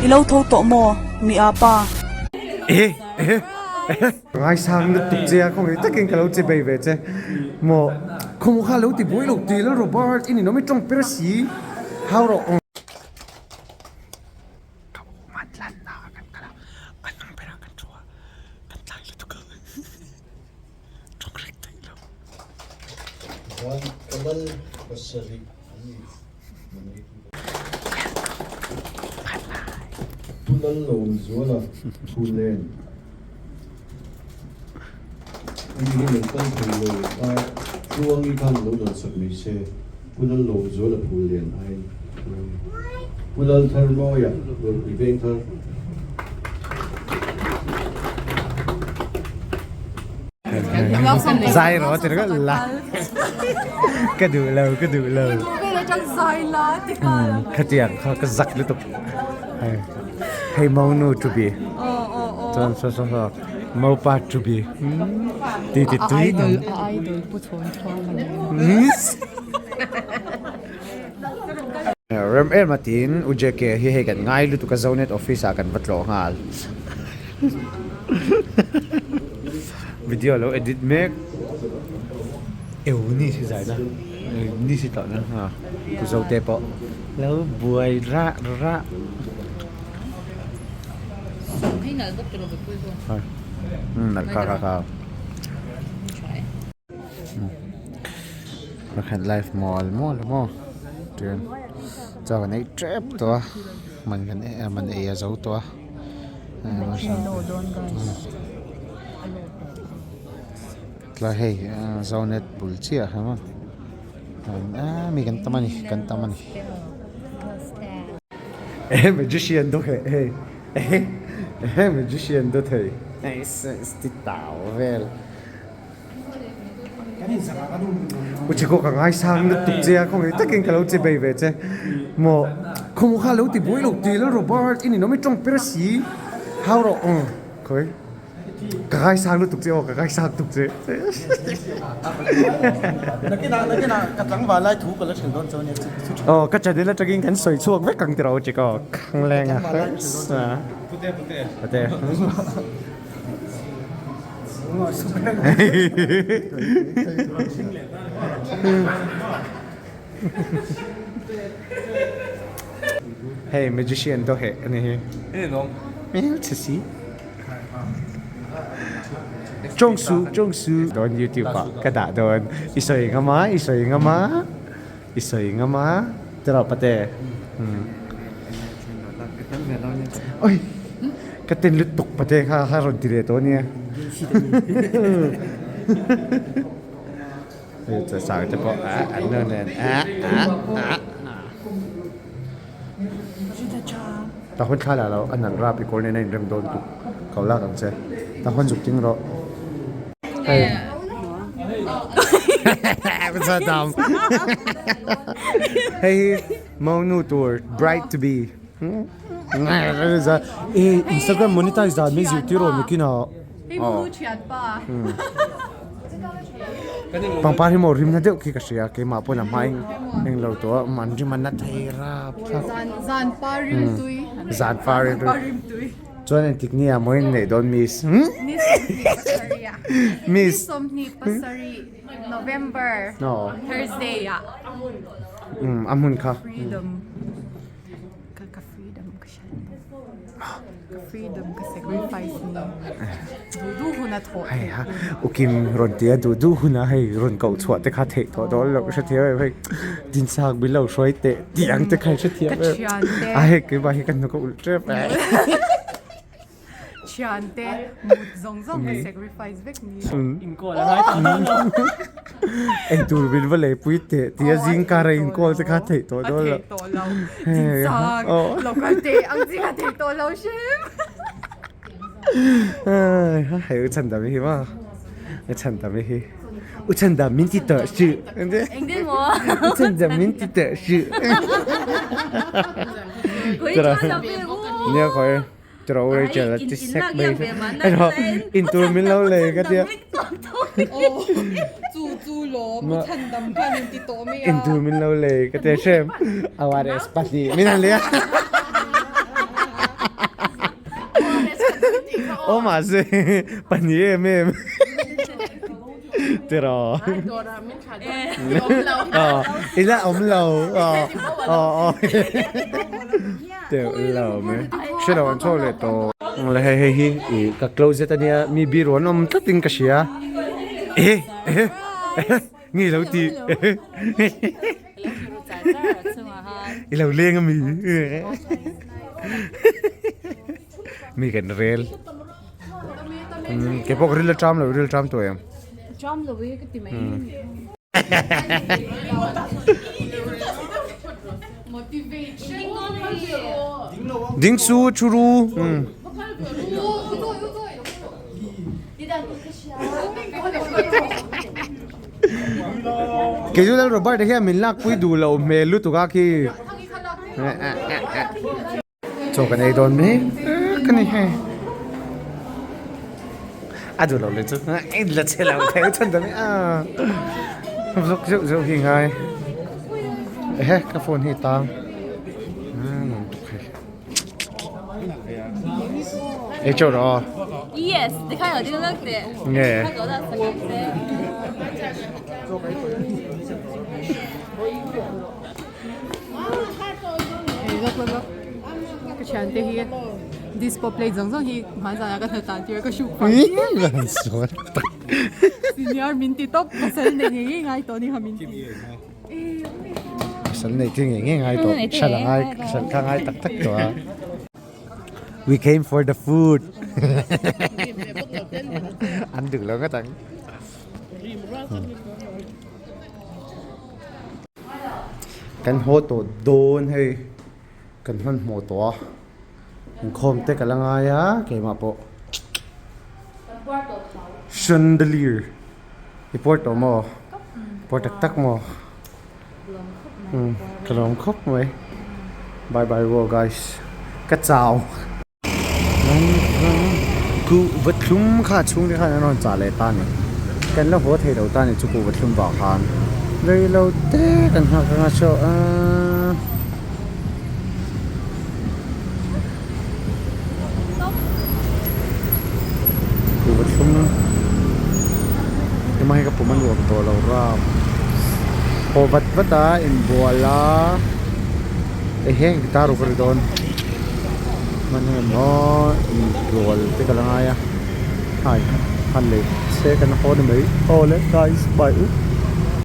I lo tho tawh maw, mi a pa? E e e Ngaisang lutuk che a, khawngaih takin ka lo che bei ve che maw? Khawmaw kha lo ti buai lo ti la Robert, i ninawm i tawng per si hau rawh. Ka u man lan na ah kan kal a, an ang berah kan thu a, kan tlai lutuk a, tawng reng theih lo. Van kalal pasarih an ni mani. Pu Lalawmzuala Phulen Ani hi lo kal thei lo a, Tluangi khan lo dansak mai se, Pu Lalawmzuala Phulen aiin Tluangi. Pu Laltharmawia Lawrpui Vengthar. Zai rawh ti ringawt la ka duh lo ka duh lo khatiang kha ka zak lutuk hei hei monu to be chuan saw saw saw mopa to be ti ti tui idol idol pu chhawn chhawn Rem em a tiin U JK hi hei kan ngai lutuk a Zonet office ah kan va tlawh nghal. Video lo edit mek. Eu ni si zai na ni si tawh na ha Pu Zote pawh lo buai rah rah. Nalh kha kha kha. Pakhat live mual mual a maw chuan chaw kan ei tep tawh a man kan ei man ei a zo tawh a tlai hei zonet bul chiah a maw mi kan tam a ni kan tam a ni eh magician daw heh hei eh magician daw thei ti tau vel. U Chiko ka ngaisang lutuk che a, khawngaih takin ka lo che bei ve che. Maw khawmaw kha lo ti buai lo ti la Robert i ninawm i tawng per si hau rawh aw khawi ka ngaisang lutuk che aw ka ngaisang lutuk che. Nakinah nakinah ka tlangval lai thu ka la hrilh dawn chu ania chu chu Aw ka channel atangin kan sawi chhuak vek ang tiraw U Chiko Khangleng a. Pute pute. Pute. Hei magician daw heh a ni hi. Hmelchhe si. Chawng su chawng su dawn youtube ah ka dah dawn i sawi ngam a i sawi ngam a i sawi ngam a tiraw pate oi ka ten lutuk pate kha kha rawn ti leh tawh ania hei chasang te pawh ah an lo nen ah ah ah ta hun thla lah lo a nalh rap i kawl nen a inrem dawn tuk ko lak ang che ta hun zuk ting rawh hei hei hi monu tur bride to be e Instagram monetize dan min zirtir awm ekin a pangpar hi maw rimna deuh khi ka hria keimah pawn a hma eng englo tawh a an rim a na thei rap thlap zan par rimtui chuan engtik ni ah maw in neih dawn miss miss a hmun kha. Ka ka freedom ka hriat ka freedom ka sacrifice ni duh duh huna thawh hei ha ukim rawn tia duh duh huna hei rawn koh chhuah te kha theih tawh dawn loh hrethiam em hei dinchak min lo hruai teh tih ang te kha hrethiam em a hei keimah hi ka hnuk a ulh tep e. Thiante mut zawng zawng ka sacrifice vek ni. In call a ngai tawh dawn lo. Ei tur min va lei pui teh tia zing kar a in call te kha theih tawh dawn lo. A theih tawh lo. Chinchang local te ang chi kha theih tawh lo hrim. Hei u chhan dam hi maw? U chhan dam hi. U chhan dam min ti tawh suh. Engtin maw? U chhan dam min ti tawh suh. Nia khawi. Tiro Rachel a ti sek mai emaw in tur min lo lei ka tia in tur min lo lei ka tia hrem ORS pahnih min han lei a. Aw mahse pahnih em em tiraw. I la awm lo aw aw teuh lo mai hre lo an chhuak leh tawh. Le hei hei hi ih ka closet ania mi biru an awm tlat in ka hria eh eh eh nge lo ti i lo leng ami mi kan rel ke pawh ka ril a ṭam lo ril a ṭam tawh em. Ṭam lo e ka ti mai. Ding su thu ru. Kei chu Lal Robert-a hian min lakpui duh loh hmel lutuk a khi. Chaw kan ei dawn mek a ni hei. A duh loh leh chu ei la che lo thei chhan ta mai a. Vlog zeuh zeuh hi ngai. Ehe ka phone hi tang. Nuam tuk hei. Ei chaw rawh aw. Yes, tikhan lo ding lak teh. Nge. Hei lawk lawk lawk ka thiante hi dispo plate zawng zawng hi hmanzan ah ka hna tan tir a ka hruk fai senior min ti tawp pasal nei ngei ngei ngai tawh ni kha min ti pasal nei thi ngei ngei ngai tawh hral a ngai hral kha ngai tak tak tawh a we came for the food an duh lo ngawt ang. Kan haw tawh dawn hei kan hmanhmawh tawh a inkhawm te ka la ngai a keimah pawh chandelier i puar tawh maw puar tak tak maw umm ka lawm khawp mai bye bye world guys ka chau. Kuhva thlum kha a chhungte khan an rawn chah leh ta a ni. Kan la haw thei lo ta a ni chu kuhva thlum vang khan rei lo te kan nghak anga saw aaa. Kuhva thlum emaw hei ka pum a nuam tawh lo rap haw vat vat a inbual a ehe guitar uk a ri dawn. Hman emaw inbual te ka la ngai a hai han lei se kan haw ni mai aw le guys bye u.